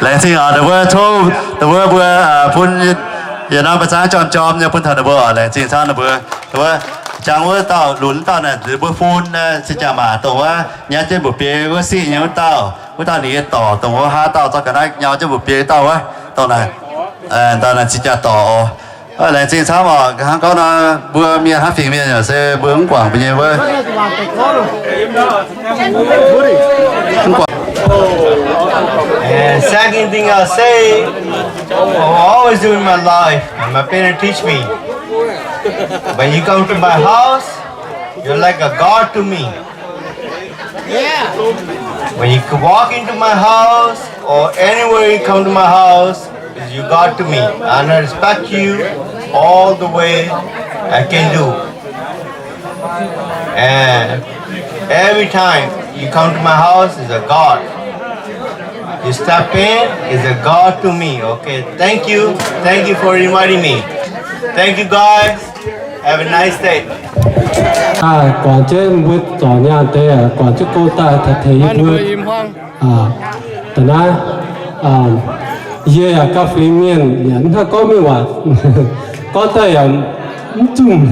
Laengz zingh oc, ninh mbuo tov, ninh mbuo mbuo bun yietc norm ba'zangv jorm jorm nyei bun taux ninh mbuo oc. Laengz zingh camv ninh mbuo, ninh mbuo jangx wuov dauh lunx dauh naaic, ninh mbuo fun se jaax maac dongh wuov nyauv jienv mbuoqc biei wuov siqv nyei wuov dauh, wuov dauh ninh nyei dorc dongh wuov haav dauh zorqv ga'naaiv nyau jienv mbuoqc biei dauh wuov, dongh naaic, dauh naaic se jaax dorc oc. Laengz zingh camv oc. Hnangv gorngv nor, mbuo mienh hnangv fingx mienh yaac se mbuo mv guangc mbuo nyei wuov. And second thing I'll say, I always do in my life, and my parents teach me, when you come to my house, you're like a god to me. When you walk into my house or anywhere you come to my house, is you god to me. And I respect you all the way I can do. And every time you come to my house is a god. You step in, is a god to me. Okay, thank you. Thank you for inviting me. Thank you guys. Have a nice day. Guangc jienv mbuo zorc nyaanh deix, guangc jienv gong daaih tengx yie mbuo. Da'naaiv, yie yaac gauh fingx mienh, yaac mv hnangv gorngv mingh waac, gorngv daaih yaac mv zungh.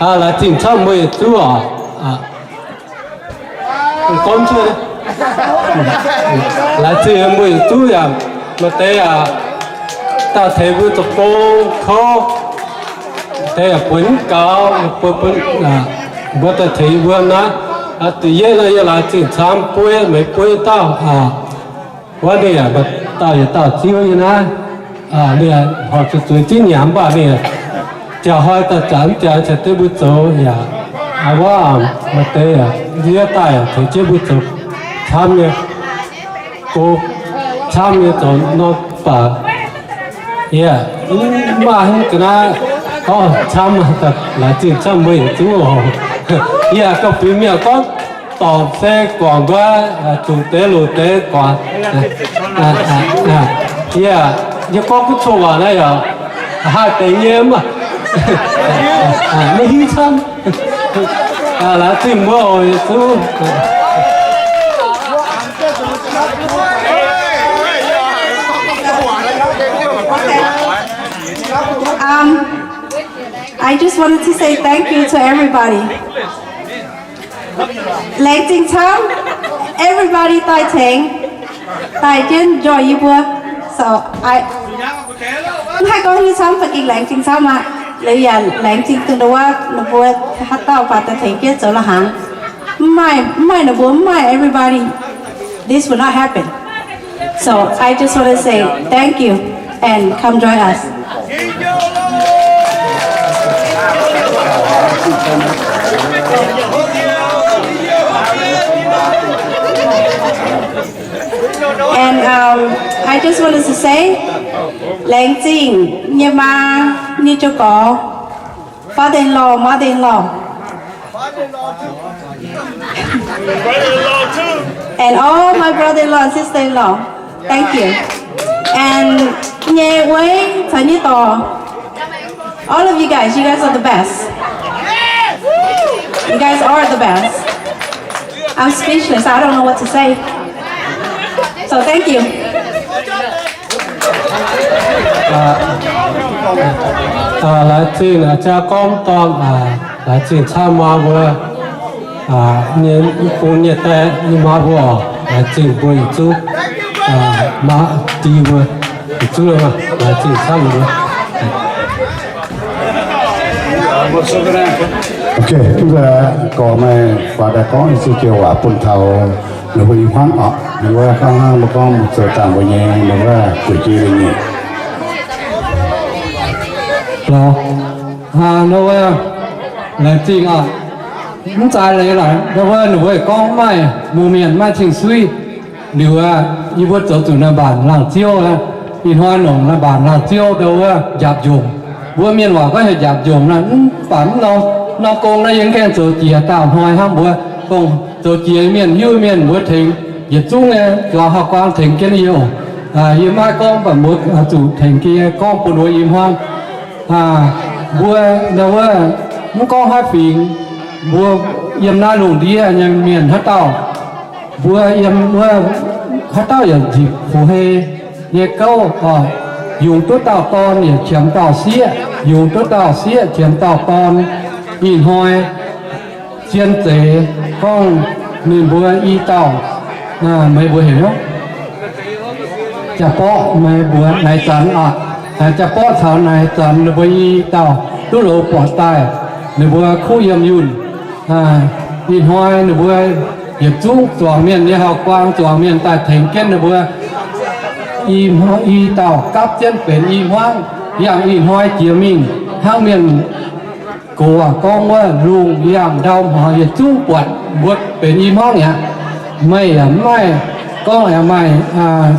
Laengz zingh camv mbuo yietc zungv oc. Gorngv cuotv, laengz zingh mbuo yietc zungv yaac maaih deix yaac daaih tengx mbuo zoux gong kouv, deix yaac bueix mv gaux, mbuo daaih tengx mbuo naaiv. Da'yietv nor yie laengz zingh camv buo, meih buo dauh. Wuov ninh yaac maaih dauh yietc dauh ziouv nyei naaiv. Ninh horpc zuqc zueiz zingv nyanc mv baac ninh ziangh hnoi daaih zanc mv jaax caux duqv mbuo zoux yaac, wuov maaih deix yaac nziouv daaih yaac tengx jienv mbuo zoux camv nyei, go camv nyei zoux nor baac yie mv maaih haaix ga'naaiv gorngv camv, laengz zingh camv mbuo yietc zungv oc. Yie gauh fingx mienh gorngv dorngc se guangc nduov, zuqc deix loc deix guangc. Yie, yie gorngv kuv coqv waac naaiv yaac haih deix nyei mv baac maiv hiuv camv. Laengz zingh mbuo oc, Yesu. Um, I just wanted to say thank you to everybody. Laengz zingh camv, everybody daaih tengx, daaih jienv join yie mbuo. So, I, mv haih gorngv nyei camv, za'gengh laengz zingh camv aqv. Liuz yaac laengz zingh dongh wuov ninh mbuo haaix dauh baac daaih tengx jienv zoux la'hnaangx. Mv maaih, mv maaih ninh mbuo, mv maaih everybody, this would not happen. So I just want to say thank you and come join us. And um, I just wanted to say, laengz zingh nyei maa, nyei jiu gorx, father-in-law, mother-in-law. And all my brother-in-law and sister-in-law, thank you. And nyei uei caux nyei dorc, all of you guys, you guys are the best. You guys are the best. I'm speechless. I don't know what to say. So thank you. Laengz zingh jaa gorngv dorn, laengz zingh camv maa mbuo. nyei bung nyei daaih nyei maa mbuo oc, laengz zingh mbuo yietc zungv, maa di mbuo yietc zungv, laengz zingh camv mbuo. Ok, mv gorngv meih faaux daaih gorngv i ziex joux waac bun taux ninh mbuo i hmuangv oc. Ninh mbuo hnangv mbuo gorngv zoux dangh mbuo nyei ninh mbuo gueic jiex nyei. Lorqc, ninh mbuo laengz zingh oc. Mv zaaix leiz laaix, ndau wuov ninh mbuo gorngv maaih mungh mienh maaih cing-suiv liuz, yie mbuo zoux zuqc naaiv mbaanc laangh ziouv, ih hnoi longc naaiv mbaanc laangh ziouv ndau wuov njapc njomc. Mbuo mienh waac gorngv heuc njapc njomc naaiv, mv baac mv norm, norm gong naaiv yie mv gaengh zoux jiex dauh hnoi hnangv mbuo, dongh zoux jiex mienh hiuv mienh mbuo tengx yietc zungv nyei zuangx hauv guaang tengx jienv yie oc. Yie maiv gorngv, mv baac mbuo zuqc tengx jienv gorngv bun mbuo i hmuangv. Mbuo ndau wuov mv gorngv haaix fingx, mbuo yiem naaiv lungh ndiev nyei mienh haaix dauh, mbuo yiem wuov haaix dauh yaac nzipc fu hei nyei gouv oc. Yungz duqv dauh dorn yaac qiemx dauh sieqv, yungz duqv dauh sieqv qiemx dauh dorn. Ih hnoi zien zeiz gorngv ninh mbuo i dauh, meih mbuo heuc jaa-borqv, meih mbuo naaiv zanc oc, jaa-borqv caux naaiv zanc ninh mbuo i dauh duqv loz buatc daaih, ninh mbuo kuv yiem yunh. Ih hnoi ninh mbuo yietc zungv zuangx mienh nyei hauv guaang zuangx mienh daaih tengx jienv ninh mbuo i dauh gapv jienv benx i hmuangv. Yangh ih hnoi jiex mingh hnangv mienh gox waac gorngv wuov, lungh yangh ndau hmuangx yietc zungv buatc mbuo benx i hmuangv aqv. Meih yaac mv maaih gorngv aengx maaih,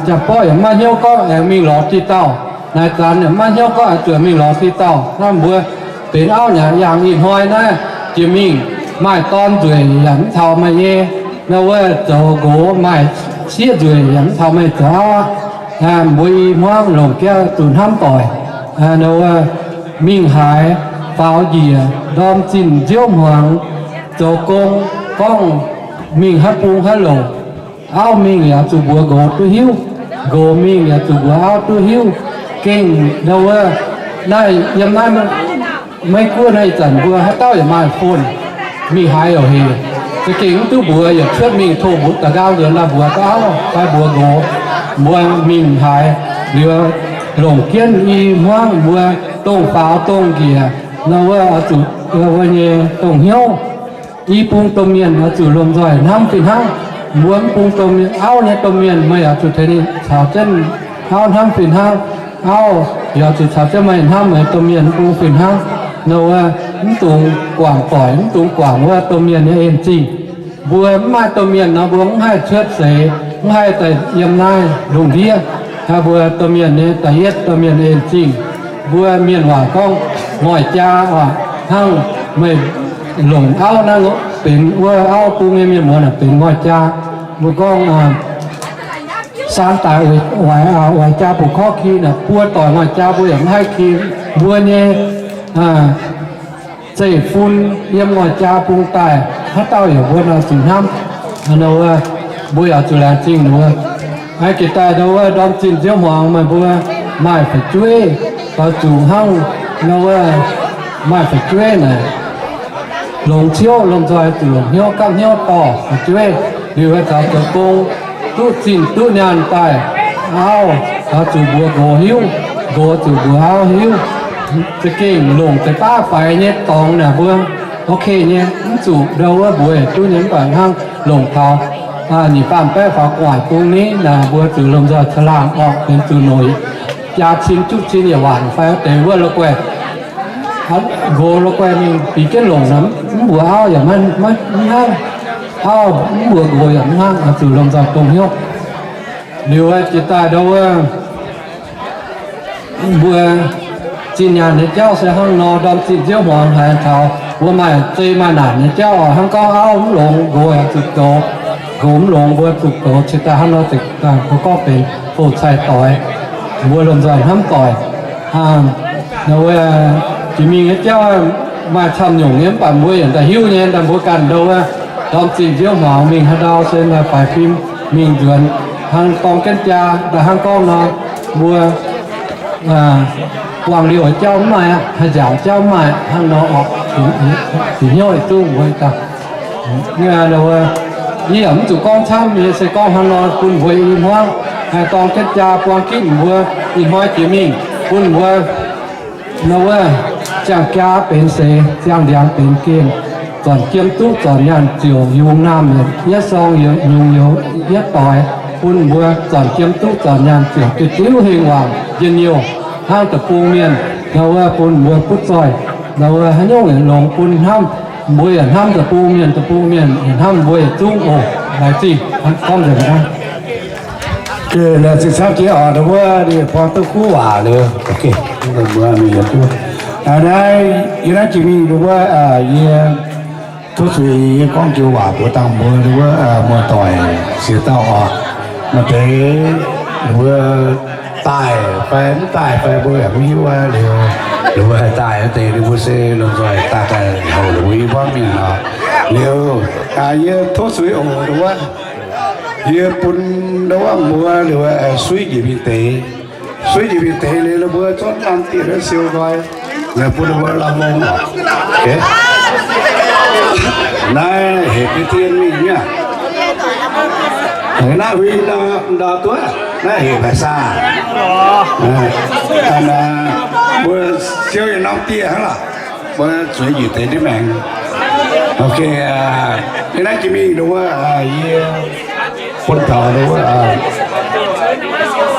jaa-borqv yaac maiv hnyouv gorngv aengx mingh lorz diqc dauh, naaiv zanc yaac maiv hnyouv gorngv aengx zuqc mingh lorz diqc dauh. Hnangv mbuo benx auv nyei yangh ih hnoi naaiv jiex mingh, maaih dorn nzueic yaac mv taux meih nyei, ndau wuov zoux nqox, maaih sieqv nzueic yaac mv taux meih zoux auv. Mbuo i hmuangv longc jienv zuqc hnamv doic, ndau wuov mingh haaix faaux njiec ndorm zinh nziouv hmuangx, zoux gong gorngv mingh haaix bung haaix louc, auv mingh yaac zuqc mbuox nqox duqv hiuv, nqox mingh yaac zuqc mbuox auv duqv hiuv. Gengh ndau wuov naaiv yiem naaiv Meiv Guoqv naaiv ih zanc mbuo haaix dauh yaac maaih phone, mingh haaix yaac hec. Za'gengh mv duqv mbuox yaac cuotv mingh tov mbuo da'nqaang nzuonx daaih mbuox auv fai mbuox nqox, mbuo mingh haaix liuz longc jienv i hmuangv mbuo dongh faaux dongh njiec, ndau wuov oix zuqc, wuov nyei dongh hnyouv. I bung domh mienh oix zuqc lomh nzoih hnamv fih hnangv. Mbuo mv bung domh mienh, auv nyei domh mienh meih oix zuqc tengx ninh caux jienv auv hnamv fih hnangv. Auv yaac oix zuqc caux jienv meih hnamv meih domh mienh mv bung fih hnangv. Ndau wuov mv dungx guangc doic, mv dungx guangc wuov domh mienh nyei en zingh. Mbuo mv maaih domh mienh nor, mbuo mv haih cuotv seix, mv haih daaih yiem naaiv lungh ndiev. Mbuo domh mienh nyei da'yietv domh mienh en zingh. Mbuo mienh waac gorngv ngoic jaa oc, hnangv meih longc auv naaiv benx wuov auv bung nyei mienh muoz naaic benx ngoic jaa. Mbuo gorngv saan daic oix jaa buov korv ki naaic, buo doic ngoic jaa mbuo yaac mv haih ki. Mbuo nyei zeiv-fun yiem ngoic jaa bung daaih, haaix dauh yaac mbuo nor zuqc hnamv. Mbuo yaac zuqc laengz zingh ninh mbuo. Aa, jiex daaih ndau wuov ndorm zinh nziouv hmuangx meih mbuo maaih fu'jueiv, oix zuqc hnangv ndau wuov maaih fu'jueiv naaic, longx ciouv lomh nzoih zuqc longc hnyouv gapv hnyouv dorh fu'jueiv. Liuz caux zoux gong duqv zinh duqv nyaanh daaih, auv oix zuqc mbuox nqox hiuv, nqox zuqc mbuox auv hiuv. Za'gengh longc deix baav faix nyei dorngx naaic mbuo ok nyei, mv zuqc ndau wuov mbuox duqv nyei, mv baac hnangv longc taux nyic faam baeqv faaux gu'nguaaic bung ni naaic, mbuo zuqc lomh nzoih caangh laangh orqc, benx zuqc noic jaa cin juqv cin yietc waanc fai deix wuov la'guaih nqox la'guaih mingh bieqc jienv longc naaic, mv mbuox auv yaac maiv hnangv, auv mv mbuox nqox yaac mv hnangv, zuqc lomh nzoih dongh hnyouv. Liuz jiex daaih ndau wuov mbuo zinh nyaanh nyei jauv se hnangv nor, ndorm zinh nziouv hmuangx haiz taux mbuo maaih zei maaih naanc nyei jauv oc, hnangv gorngv auv mv longx, nqox zuqc goux, nqox mv longx, mbuo zuqc goux, cingx daaih hnangv nor, mbuo gorngv benx hoc cai doix, mbuo lomh nzoih hnamv doic. Jiex mingh nyei jauv maaih camv nyungc nyei, mv baac mbuo yaac daaih hiuv nyei, daaih mbuo ganh ndau wuov ndorm zinh nziouv hmuangx mingh haaix ndau se daaih faix fim mingh nzuonx, hnangv dorng jienv jaa, daaih hnangv gorngv nor, mbuo buangh liouh jauv mv maaih aqv, haih nziaauc jauv mv maaih aqv, hnangv nor orqc, bieqc hnyouv yietc zungv mbuo daaih. Yie yaac mv zuqc gorngv camv, yie se gorngv hnangv nor bun mbuo i hmuangv, haih dorng jienv jaa buang gitv mbuo ih hnoi jiex mingh, bun mbuo nor wuov ziangh jaa benx seix, ziangh ndiangx benx gemh, zornc jiem duqv zornc nyaanh ziouc yungz naamh yietc sorng, yungz youz yietc doix, bun mbuo zornc jiem duqv zornc nyaanh ziouc diuh diuh hingh wangc njien-youh hnangv deic-bung mienh, nor wuov bun mbuo butv zoih, nor wuov haaix nyungc longx bun hnamv, mbuo yaac hnamv deic-bung mienh, deic-bung mienh yaac hnamv mbuo yietc zungv oc. Laengz zingh gorngv nzengc aqv. Laengz zingh camv jiex oc, ninh mbuo ninh buang duqv kuv waac liuz. Naaiv yie naaiv jiex mingh ninh mbuo, yie tov zuiz yie gorngv joux waac mbuox dangh mbuo ninh mbuo muoz-doic siex dauh oc. Maaih deix ninh mbuo daaih fai mv daaih fai mbuo yaac mv hiuv aqv. Liuz ninh mbuo haih daaih wuov deix ninh mbuo se lomh nzoih daaih daaih houc ninh mbuo i hmuangv mienh oc. Liuz yie tov zuiz oc, ninh mbuo yie bun ninh mbuo mbuox liuz suiv njiec mingh deix. Suiv njiec mingh deix liuz ninh mbuo zorqv norm dieh naaiv siou nqoi, naaiv bun ninh mbuo lamh mong oc. Naaiv hepc dien mingh nyei. Naaiv huin ndau duqv, naaiv hepc haaix saah? Mbuo siou yietc norm dieh hnangv lorqc. Mbuo zueiz njiec deix ndiev maengx. Ok, yie naaiv jiex mingh ninh wuov, yie bun taux ninh wuov,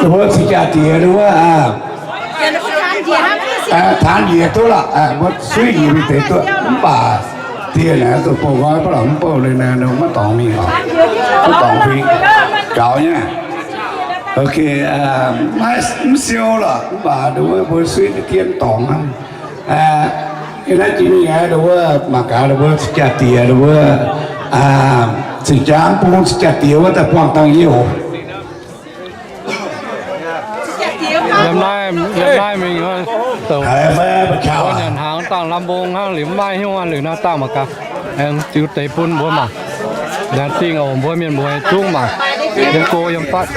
ninh wuov cing-jaa-diex ninh wuov, taanx njiec duqv lorqc, mbuo suiv njiec mingh deix duqv, mv baac dieh naaic zuqc bouh nqoi baav lorqc, mv bouh liuz naaic maiv dorngx mingh oc. Mv dorngx huin gaux nyei. Ok, maiv siou lorqc, mv baac ninh wuov mbuo suiv dien dorngx hnangv. Yie naaiv jiex mingh aeqv, ninh wuov mangc gaax ninh mbuo cing-jaa-diex, ninh wuov cing-jaa mv bung cing-jaa-diex wuov daaih buangh dangh yie oc. Yiem naaiv, yiem naaiv mingh, nyanc hnaangx dangh lamh mbong hnangv, liuz mv maaih hnyouv liuz naaiv dangh mangc gaax. Aengx ziux deix bun mbuo mangc. Laengz zingh oc mbuo mienh muoz zungv mangc. Yiem go yiem fatv.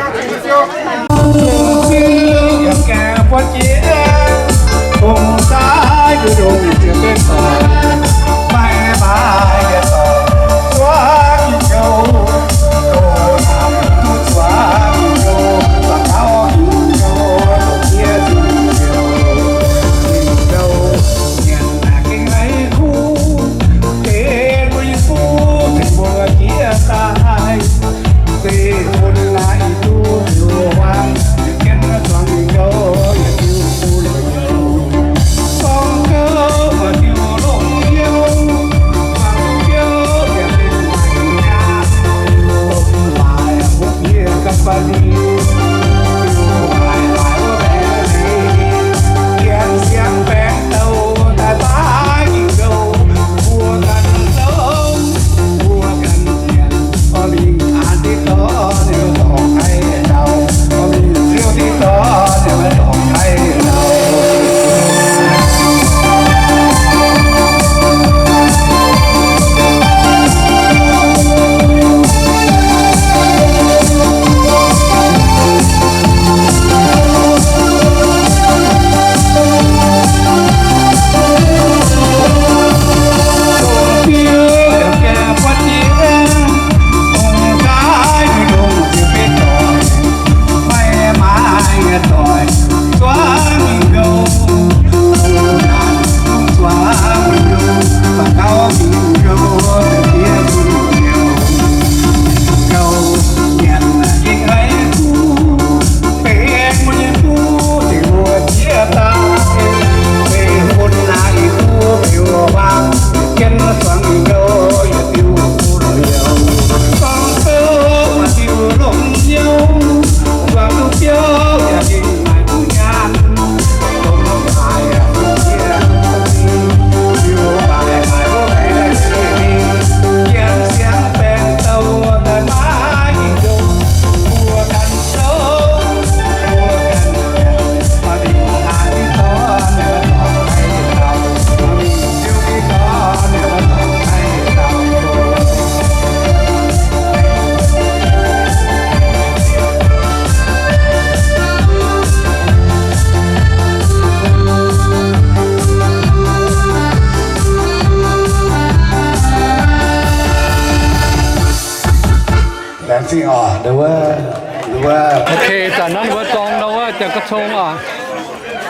Zingh oc, nduov, nduov. Ok, zanc naaiv mbuo dorng nduov, ziangh ga'cong oc.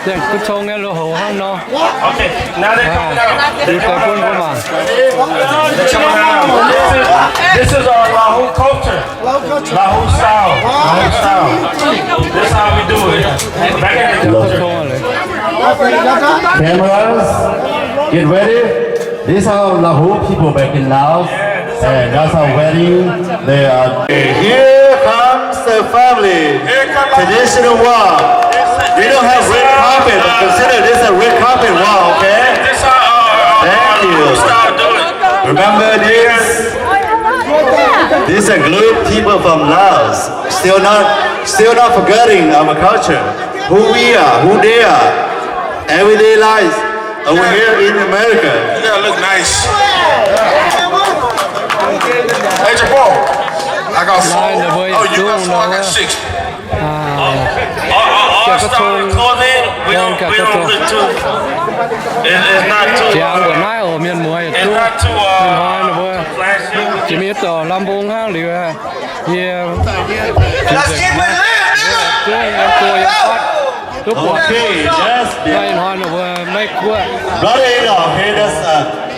Ziangh ga'cong nyei lui-houx hnangv nor. Okay, now they come down. Liuz deix bun mbuo mangc. They come down. This is, this is our Lahu culture. Lahu style. Lahu style. This is how we do it. Back in the Cameras, get ready. These are Lahu people back in Laos, and that's our wedding. They are, here comes the family. Traditional one. We don't have red carpet, but consider this a red carpet one, okay? Thank you. Remember this? These are good people from Laos. Still not, still not forgetting our culture. Who we are, who they are. Everyday life over here in America. You gotta look nice. Hey, Jabal, I got four. Oh, you got four, I got six. All, all, all our style of clothing, we don't, we don't look too, it, it's not too, uh, jangx mbuoqc naaiv oc, mienh muoz yietc zungv, mienh hnoi ninh mbuo jiex mingh dorh lamh mbong hnangv liuz, yie, duqv buatc, mienh hnoi ninh mbuo maiv guoqv. Brother, you know, okay, that's, uh,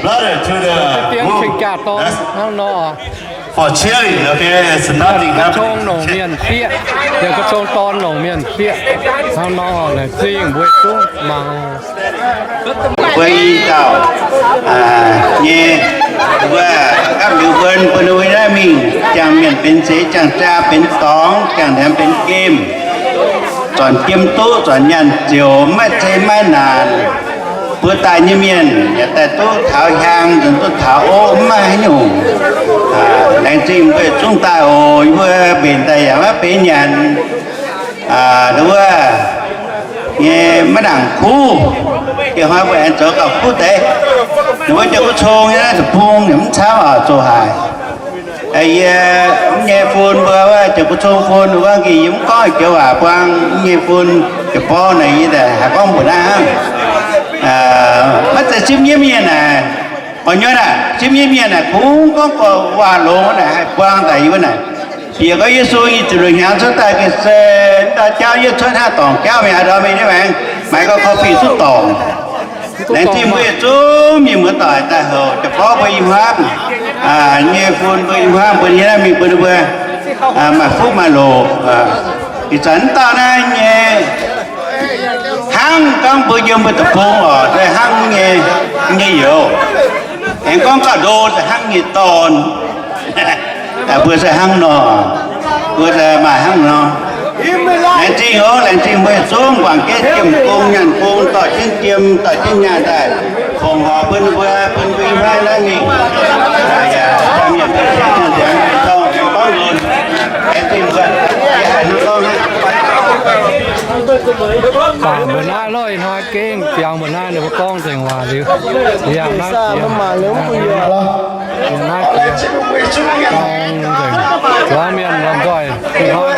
brother to the groom. That's for cheering, okay? It's nothing happening. Ga'cong longc mienh sieqv, yaac ga'cong dorn longc mienh sieqv. Hnangv nor, laengz zingh mbuo zungv mangc. Mbuo i dauh, aa, nyei, mbuo gapv liuz wuon bun ninh mbuo naaiv mingh, jangx mienh benx seix, jangx jaa benx dorngx, jangx hnyamx benx gemh, zornc jiem duqv, zornc nyaanh ziouc maiv zeiz maiv naanc. Mbuo daaih nyei mienh yaac daaih duqv taux hiaang, nzuonx duqv taux ov, mv maaih haaix nyungc. Laengz zingh mbuo yietc zungv daaih oc. Yie mbuo mbenc daaih yaac maiv benx nyanc. Wuov nyei maiv nangc kuv, dieh hnoi mbuo aengx zoux gauh kuv deix. Ninh mbuo jiu gu cong nyei naaiv deic-bung yaac mv camv oc, zoux haic. Yie mv nyei fun mbuo wuov jiu gu cong fun wuov, nqemh yie mv gorngv joux waac buang mv nyei fun, jiu borv naaic yie haiz gorngv mbuox naaiv hnangv. Maiv zeiz zipv nyiemv mienh naaic, oix nyuonh naaic, zipv nyiemv mienh naaic kungx gorngv waac longx naaic haih buang daaih yie wuov naaic. Bieqc gorngv Yesu i ziepc luoqc hnyangx cuotv daaih gengh se mv dau jauv, yie cuotv hnangv dorngc jauv mingh, aa ndorm mingh nyei maengx, maaiz gorngv coffee cuotv dorngc. Laengz zingh mbuo yietc zungv mienh muoz doic daaih houc jiu borv mbuo i hmuangv, nyei fun mbuo i hmuangv mbuo nyei naaiv mingh bun ninh mbuo maaih fuqv maaih loc. Ih zanc mv dauh naaiv nyei hnangv gorngv mbuo yiem mbuo deic-bung oc, se hnangv nyei, nyei youz. Aengx gorngv gauh ndo se hnangv nyei dorn. Mbuo se hnangv nor, mbuo se maaih hnangv nor. Laengz zingh oc, laengz zingh mbuo yietc zungv guangc jienv jiem gong nyaanh gong, dorh jienv jiem dorh jienv nyaanh daaih fongc horc bun mbuo, bun mbuo i hmuangv naaiv mingh. Laengz zingh mbuo, laengz zingh mbuo. Baac mbuo naaiv lorqc, ih hnoi gengh ziangx mbuo naaiv ninh mbuo gorngv nzengc waac liuz, yangh naaiv jiex, yangh naaiv jiex, gorngv nzengc, zuangx mienh lomh nzoih, ih hnoi